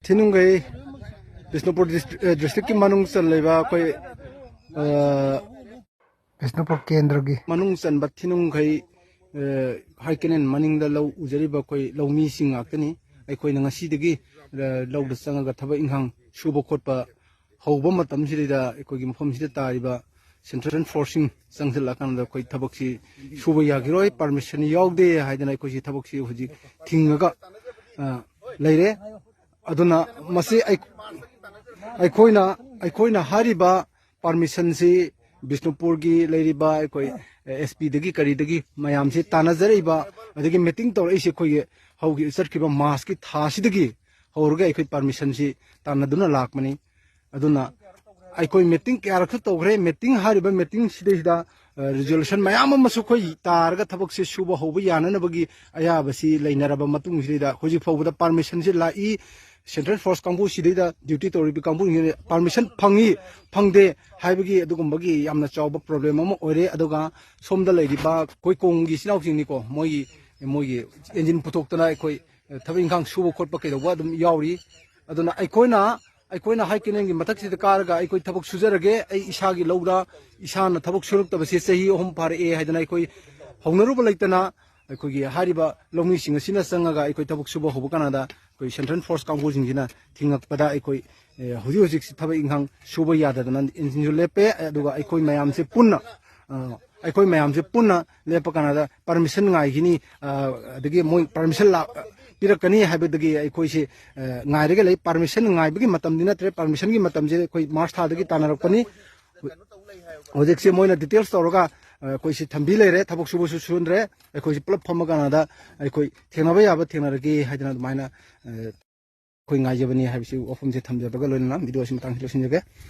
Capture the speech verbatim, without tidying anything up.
ꯊꯤꯅꯨꯡꯒꯩ Bishnupur district, ꯑ, ꯗꯤꯁꯇ꯭ꯔꯤꯛꯀꯤ ꯃꯅꯨꯡ ꯆꯜꯂꯤꯕ ꯑꯩꯈꯣꯏ, ꯑ, ꯕꯤꯁꯅꯨꯄꯨꯔ ꯀꯦꯟꯗ꯭ꯔꯒꯤ ꯃꯅꯨꯡ ꯆꯟꯕ ꯊꯤꯅꯨꯡꯒꯩ, ꯑ, ꯍꯥꯏ ꯀꯦꯅꯦꯜ ꯃꯅꯤꯡꯗ ꯂꯧ ꯎꯖꯔꯤꯕ ꯑꯩꯈꯣꯏ ꯂꯧꯃꯤꯁꯤꯡ ꯉꯥꯛꯇꯅꯤ꯫ ꯑꯩꯈꯣꯏꯅ ꯉꯁꯤꯗꯒꯤ, ꯑ, ꯂꯧꯗ ꯆꯪꯉꯒ ꯊꯕꯛ ꯏꯪꯈꯥꯡ ꯁꯨꯕ ꯈꯣꯠꯄ ꯍꯧꯕ ꯃꯇꯝꯁꯤꯗꯩꯗ ꯑꯩꯈꯣꯏꯒꯤ ꯃꯐꯝꯁꯤꯗ ꯇꯥꯔꯤꯕ ꯁꯦꯟꯇ꯭ꯔꯦꯜ ꯐꯣꯔꯁꯁꯤꯡ ꯆꯪꯁꯤꯜꯂꯛꯑꯀꯥꯟꯗ ꯑꯩꯈꯣꯏ ꯊꯕꯛꯁꯤ ꯁꯨꯕ ꯌꯥꯈꯤꯔꯣꯏ, ꯄꯥꯔꯃꯤꯁꯟ ꯌꯥꯎꯗꯦ ꯍꯥꯏꯗꯅ ꯑꯩꯈꯣꯏꯁꯤ ꯊꯕꯛꯁꯤ ꯍꯧꯖꯤꯛ ꯊꯤꯡꯉꯒ, ꯑ, ꯂꯩꯔꯦ꯫ ꯑꯗꯨꯅ ꯃꯁꯤ ꯑꯩ-, ꯑꯩꯈꯣꯏꯅ, ꯑꯩꯈꯣꯏꯅ ꯍꯥꯏꯔꯤꯕ ꯄꯥꯔꯃꯤꯁꯟꯁꯤ ꯕꯤꯁꯅꯨꯄꯨꯔꯒꯤ ꯂꯩꯔꯤꯕ ꯑꯩꯈꯣꯏ ꯑꯦꯁ ꯄꯤꯗꯒꯤ ꯀꯔꯤꯗꯒꯤ ꯃꯌꯥꯝꯁꯤ ꯇꯥꯟꯅꯖꯔꯛꯏꯕ, ꯑꯗꯒꯤ ꯃꯤꯇꯤꯡ ꯇꯧꯔꯛꯏꯁꯤ ꯑꯩꯈꯣꯏꯒꯤ ꯍꯧꯈꯤ-, ꯆꯠꯈꯤꯕ ꯃꯥꯔꯁꯀꯤ ꯊꯥꯁꯤꯗꯒꯤ ꯍꯧꯔꯒ ꯑꯩꯈꯣꯏ ꯄꯥꯔꯃꯤꯁꯟꯁꯤ ꯇꯥꯟꯅꯗꯨꯅ ꯂꯥꯛꯄꯅꯤ꯫ ꯑꯗꯨꯅ ꯑꯩꯈꯣꯏ ꯃꯤꯇꯤꯡ ꯀꯌꯥꯔꯛꯁꯨ ꯇꯧꯈ꯭ꯔꯦ꯫ ꯃꯤꯇꯤꯡ, ꯍꯥꯏꯔꯤꯕ ꯃꯤꯇꯤꯡꯁꯤꯗꯩꯁꯤꯗ, ꯑ, ꯔꯤꯖꯣꯂꯨꯁꯟ ꯃꯌꯥꯝ ꯑꯃꯁꯨ ꯑꯩꯈꯣꯏ ꯇꯥꯔꯒ ꯊꯕꯛꯁꯦ ꯁꯨꯕ ꯍꯧꯕ ꯌꯥꯅꯅꯕꯒꯤ ꯑꯌꯥꯕꯁꯤ ꯂꯩꯅꯔꯕ ꯃꯇꯨꯡꯁꯤꯗꯩꯗ ꯍꯧꯖꯤꯛ ꯐꯥꯎꯕꯗ ꯄꯥꯔꯃꯤꯁꯟꯁꯤ ꯂꯥꯛꯏ꯫ ꯁꯦꯟꯇ꯭ꯔꯦꯜ ꯐꯣꯔꯁ ꯀꯥꯡꯕꯨꯁꯤꯗꯩꯗ ꯗ꯭ꯌꯨꯇꯤ ꯇꯧꯔꯤꯕ ꯀꯥꯡꯕꯨꯁꯤꯡꯁꯤꯗ ꯄꯥꯔꯃꯤꯁꯟ ꯐꯪꯉꯤ, ꯐꯪꯗꯦ ꯍꯥꯏꯕꯒꯤ ꯑꯗꯨꯒꯨꯝꯕꯒꯤ ꯌꯥꯝꯅ ꯆꯥꯎꯕ ꯄ꯭ꯔꯣꯕ꯭ꯂꯦꯝ ꯑꯃ ꯑꯣꯏꯔꯦ꯫ ꯑꯗꯨꯒ ꯁꯣꯝꯗ ꯂꯩꯔꯤꯕ ꯑꯩꯈꯣꯏ ꯀꯣꯡꯒꯤ ꯏꯆꯤꯟ ꯏꯅꯥꯎꯁꯤꯡꯅꯤꯀꯣ, ꯃꯣꯏꯒꯤ, ꯃꯣꯏꯒꯤ ꯏꯟꯖꯤꯟ ꯄꯨꯊꯣꯛꯇꯅ ꯑꯩꯈꯣꯏ ꯊꯕꯛ ꯏꯪꯈꯥꯡ ꯁꯨꯕ ꯈꯣꯠꯄ ꯀꯩꯗꯧꯕ ꯑꯗꯨꯝ ꯌꯥꯎꯔꯤ꯫ ꯑꯗꯨꯅ ꯑꯩꯈꯣꯏꯅ, ꯑꯩꯈꯣꯏꯅ ꯍꯥꯏ ꯀꯦꯅꯦꯜꯒꯤ ꯃꯊꯛꯁꯤꯗ ꯀꯥꯔꯒ ꯑꯩꯈꯣꯏ ꯊꯕꯛ ꯁꯨꯖꯔꯒꯦ, ꯑꯩ ꯏꯁꯥꯒꯤ ꯂꯧꯗ ꯏꯁꯥꯅ ꯊꯕꯛ ꯁꯨꯔꯛꯇꯕꯁꯦ ꯆꯍꯤ ꯑꯍꯨꯝ ꯐꯥꯔꯛꯑꯦ ꯍꯥꯏꯗꯅ ꯑꯩꯈꯣꯏ ꯍꯧꯅꯔꯨꯕ ꯂꯩꯇꯅ ꯑꯩꯈꯣꯏꯒꯤ ꯍꯥꯏꯔꯤꯕ ꯂꯧꯃꯤꯁꯤꯡ ꯑꯁꯤꯅ ꯆꯪꯉꯒ ꯑꯩꯈꯣꯏ ꯊꯕꯛ ꯁꯨꯕ ꯍꯧꯕ ꯀꯥꯟꯗ ꯑꯩꯈꯣꯏ ꯁꯦꯟꯇ꯭ꯔꯦꯜ ꯐꯣꯔꯁ ꯀꯥꯡꯕꯨꯁꯤꯡꯁꯤꯅ ꯊꯤꯡꯉꯛꯄꯗ ꯑꯩꯈꯣꯏ, ꯑꯦ, ꯍꯧꯖꯤꯛ ꯍꯧꯖꯤꯛꯁꯤ ꯊꯕꯛ ꯏꯪꯈꯥꯡ ꯁꯨꯕ ꯌꯥꯗꯗꯅ ꯏꯟꯖꯤꯟꯁꯨ ꯂꯦꯞꯄꯦ꯫ ꯑꯗꯨꯒ ꯑꯩꯈꯣꯏ ꯃꯌꯥꯝꯁꯦ ꯄꯨꯟꯅ, ꯑ, ꯑꯩꯈꯣꯏ ꯃꯌꯥꯝꯁꯦ ꯄꯨꯟꯅ ꯂꯦꯞꯄ ꯀꯥꯟꯗ ꯄꯥꯔꯃꯤꯁꯟ ꯉꯥꯏꯈꯤꯅꯤ, ꯑ, ꯑꯗꯒꯤ ꯃꯣꯏ ꯄꯥꯔꯃꯤꯁꯟ ꯂꯥꯛ-, ꯄꯤꯔꯛꯀꯅꯤ ꯍꯥꯏꯕꯗꯒꯤ ꯑꯩꯈꯣꯏꯁꯦ, ꯑ, ꯉꯥꯏꯔꯒ ꯂꯩ꯫ ꯄꯥꯔꯃꯤꯁꯟ ꯉꯥꯏꯕꯒꯤ ꯃꯇꯝꯗꯤ ꯅꯠꯇ꯭ꯔꯦ꯫ ꯄꯥꯔꯃꯤꯁꯟꯒꯤ ꯃꯇꯝꯁꯦ ꯑꯩꯈꯣꯏ ꯃꯥꯔꯁ ꯊꯥꯗꯒꯤ ꯇꯥꯟꯅꯔꯛꯄꯅꯤ꯫ ꯍꯧꯖꯤꯛꯁꯦ ꯃꯣꯏꯅ ꯗꯤꯇꯦꯜꯁ ꯇꯧꯔꯒ, ꯑ, ꯑꯩꯈꯣꯏꯁꯤ ꯊꯝꯕꯤ ꯂꯩꯔꯦ, ꯊꯕꯛ ꯁꯨꯕꯁꯨ ꯁꯨꯍꯟꯗ꯭ꯔꯦ꯫ ꯑꯩꯈꯣꯏꯁꯤ ꯄꯨꯂꯞ ꯐꯝꯃ ꯀꯥꯟꯗ ꯑꯩꯈꯣꯏ ꯊꯦꯡꯅꯕ ꯌꯥꯕ ꯊꯦꯡꯅꯔꯒꯦ ꯍꯥꯏꯗꯅ ꯑꯗꯨꯃꯥꯏꯅ, ꯑ, ꯑꯩꯈꯣꯏ ꯉꯥꯏꯖꯕꯅꯤ ꯍꯥꯏꯕꯁꯤ ꯋꯥꯐꯝꯁꯦ ꯊꯝꯖꯕꯒ ꯂꯣꯏꯅꯅ ꯚꯤꯗꯤꯑꯣ ꯑꯁꯤ ꯃꯇꯥꯡꯁꯤ ꯂꯣꯏꯁꯤꯟꯖꯒꯦ꯫